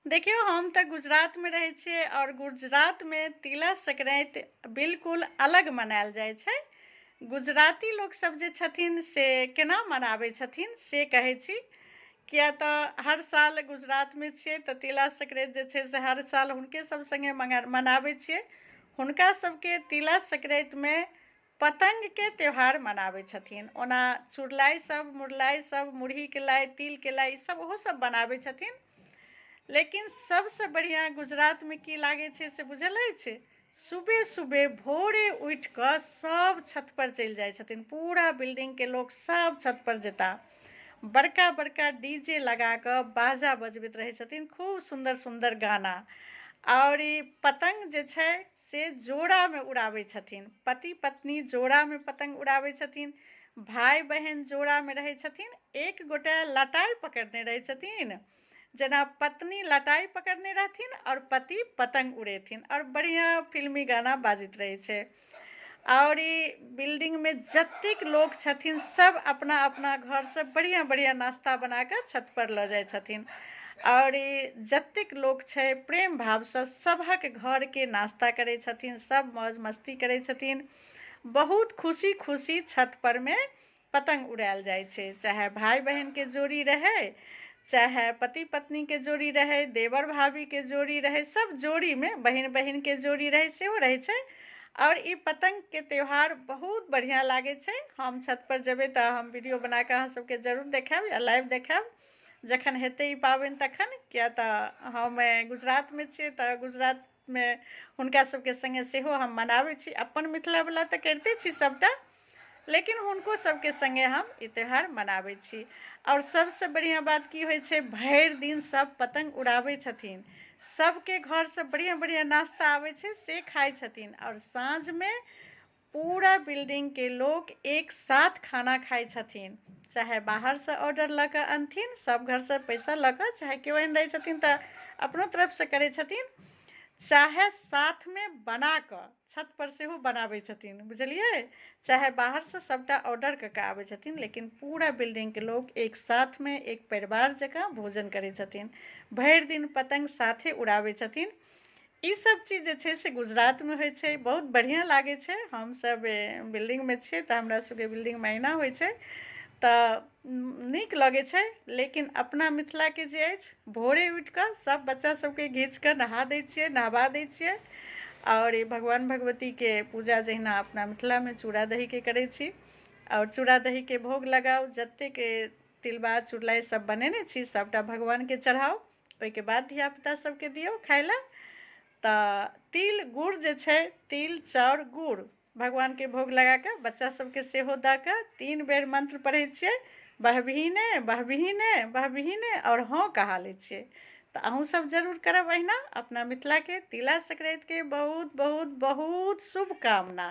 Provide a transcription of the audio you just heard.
देखियौ, हम तऽ गुजरातमे रहै छियै आओर गुजरातमे तिला संक्रान्ति बिल्कुल अलग मनायल जाइ छै। गुजराती लोकसभ जे छथिन से केना मनाबै छथिन से कहै छी, किया तऽ हर साल गुजरातमे छियै तऽ तिला संक्रान्ति जे छै से हर साल हुनके सभ सङ्गे मनाबै छियै। हुनका सभके तिला संक्रान्तिमे पतङ्गके त्यौहार मनाबै छथिन। ओना चुड़लाइ सभ, मुरलाइ सभ, मुरहीके लाइ, तिलके लाइ, ईसभ ओहो सभ बनाबै छथिन, लेकिन सबसँ बढ़िआँ गुजरातमे की लागै छै से बुझल अछि? सुबह सुबह भोरे उठि कऽ सब छतपर चलि जाइ छथिन। पूरा बिल्डिंगके लोक सब छतपर जेता, बड़का बड़का डी जे लगा कऽ बाजा बजबैत रहै छथिन, खूब सुन्दर सुन्दर गाना। आओर ई पतङ्ग जे छै से जोड़ामे उड़ाबै छथिन। पति पत्नी जोड़ामे पतङ्ग उड़ाबै छथिन, भाय बहिन जोड़ामे रहै छथिन। एक गोटे लटाइ पकड़ने रहै छथिन, जेना पत्नी लटाइ पकड़ने रहथिन आओर पति पतङ्ग उड़ेथिन, आओर बढ़िआँ फिल्मी गाना बाजैत रहै छै। आओर ई बिल्डिंगमे जतेक लोक छथिन सब अपना अपना घरसँ बढ़िआँ बढ़िआँ नाश्ता बनाकऽ छतपर लऽ जाइ छथिन। आओर ई जतेक लोक छै प्रेम भावसँ सभक घरके नाश्ता करै छथिन, सब मौज मस्ती करै छथिन। बहुत खुशी खुशी छतपरमे पतङ्ग उड़ायल जाइ छै। चाहे भाय बहिनके जोड़ी रहै, चाहे पति पत्नीके जोड़ी रहै, देवर भाभीके जोड़ी रहै, सब जोड़ीमे बहिन बहिनके जोड़ी रहै सेहो रहै छै। आओर ई पतङ्गके त्यौहार बहुत बढ़िआँ लागै छै। हम छतपर जेबै तऽ हम वीडियो बनाकऽ अहाँ सबके जरूर देखायब या लाइव देखायब जखन हेतै ई पाबनि तखन, किया तऽ हम गुजरातमे छियै तऽ गुजरातमे हुनका सबके सङ्गे सेहो हम मनाबै छी। अपन मिथिलावला तऽ करिते छी सबटा, लेकिन हुनको सबके सङ्गे हम ई त्यौहार मनाबै छी। आओर सबसँ बढ़िआँ बात की होइ छै, भरि दिन सब पतङ्ग उड़ाबै छथिन, सबके घरसँ बढ़िआँ बढ़िआँ नाश्ता आबै छै से खाइ छथिन। आओर साँझमे पूरा बिल्डिंगके लोक एक साथ खाना खाइ छथिन, चाहे बाहरसँ ऑर्डर लऽ कऽ अनथिन, सब घरसँ पैसा लऽ कऽ, चाहे केओ एहन रहै छथिन तऽ अपनो तरफसँ करै छथिन, चाहे साथमे बना कऽ छतपर सेहो बनाबै छथिन, बुझलियै? चाहे बाहरसँ सभटा ऑर्डर कऽ कऽ आबै छथिन, लेकिन पूरा बिल्डिंगके लोक एक साथमे एक परिवार जकाँ भोजन करै छथिन, भरि दिन पतङ्ग साथे उड़ाबै छथिन। ई सब चीज जे छै से गुजरातमे होइ छै, बहुत बढ़िआँ लागै छै। हमसब बिल्डिंगमे छियै तऽ हमरा सबके बिल्डिंगमे अहिना होइ छै तऽ नीक लगै छै। लेकिन अपना मिथिलाके जे अछि, भोरे उठि कऽ सब बच्चा सबके घीच कऽ नहा दै छियै, नहबा दै छियै। आओर ई भगवान भगवतीके पूजा जहिना अपना मिथिलामे चूड़ा दहीके करै छी, आओर चूड़ा दहीके भोग लगाउ, जतेक तिलबा चुड़लाइ सब बनेने छी सबटा भगवानके चढ़ाउ, ओहिके बाद धियापुता सबके दियौ खाइ लए। तऽ तिल गुड़ जे छै, तिल चाउर गुड़ भगवानके भोग लगाकऽ बच्चा सबके सेहो दऽ कऽ 3 बेर मंत्र पढ़ै छियै, बहबहीने बहबहीने बहबहीने, आओर हँ कहा लै छियै। तऽ अहूँ सब जरूर करब अहिना। अपना मिथिलाके तिला संक्रान्तिके बहुत बहुत बहुत शुभकामना।